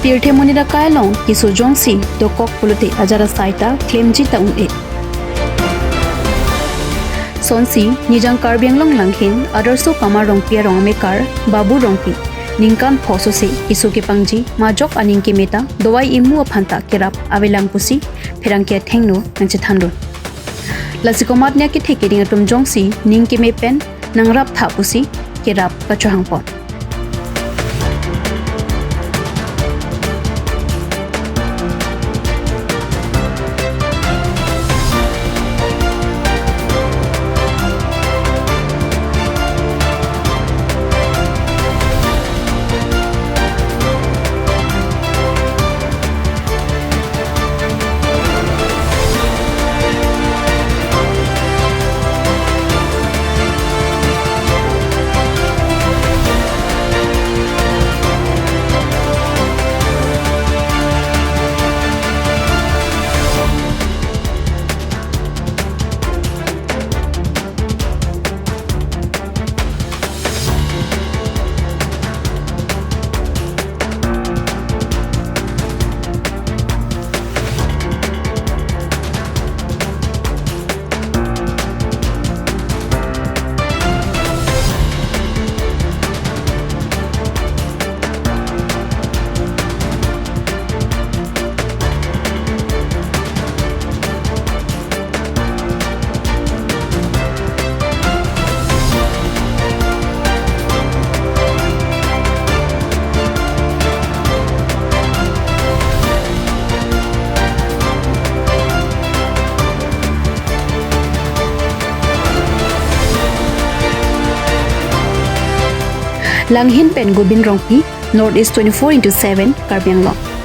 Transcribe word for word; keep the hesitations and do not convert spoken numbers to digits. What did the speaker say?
Tirthe monit akai along keso jongsi dokok pulote ajat asai ta klemji ta un-e. Sonsi Nijang Karbi Anglong Langhin Adarsho Kamar Rongpi arong amekar Babu Rongpi ningkan pho sose keso kepangji majok aning keme ta dawai imu aphan ta kerap avelang pusi pherangke athengno nangchethandun. Lasi komatne akethe keding atum jongsi ning keme pen nangrap tha pusi kerap kachohangpon. Langhin pen Gobin Rongpi, North East twenty-four into seven, Karbi Anglong.